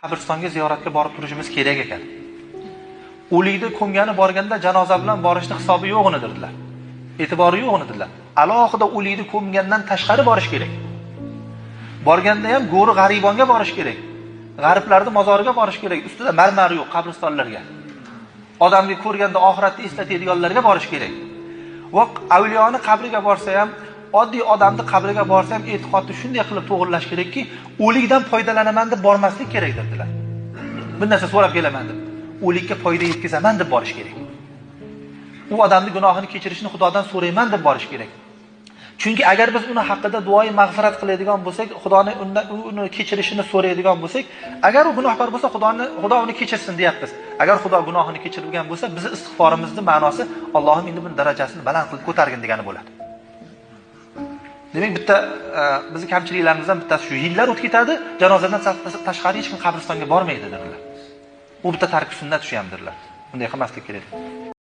Qabristonga ziyoratga borib turishimiz kerak ekan. O'likni ko'mgani borganda janoza bilan borishni hisobi yo'g'ini dedilar. E'tibori yo'g'ini dedilar. Alohida o'likni ko'mgandan tashqari borish kerak. Borganda ham go'ri g'aribonga borish kerak. G'ariblarning mozoriga borish kerak. Ustida marmar yo'q qabristonlarga. Odamni ko'rganda oxiratni eslatadiganlarga borish kerak. Va avliyoni qabriga borsa ham, oddiy odamni qabriga borsa ham e'tiqodni shunday qilib to'g'rilash kerakki, o'likdan foydalanaman deb bormaslik kerak dedilar. Bir narsa so'rab kelaman deb, o'likka foyda yetkazaman deb borish kerak. U odamning gunohini kechirishni Xudodan so'rayman deb borish kerak. Chunki agar biz uni haqida duoyi mag'firat qiladigan bo'lsak, Xudoni undan uni kechirishini so'raydigan bo'lsak, agar u gunohkor bo'lsa, Xudo uni kechirsin deyapmiz. Agar Xudo gunohini kechirgan bo'lsa, bizi istig'forimizning ma'nosi Allohim endi buni darajasini baland qilib ko'targin degani bo'ladi. Demak, bitta bizi kamchiliklarimizdan bittasi shu, yillar o'tib ketadi, janozadan tashqari hech kim qabristonga bormaydi dedilar. U bitta tarki sunnat shu ham dedilar. Bunday qilmaslik kerak.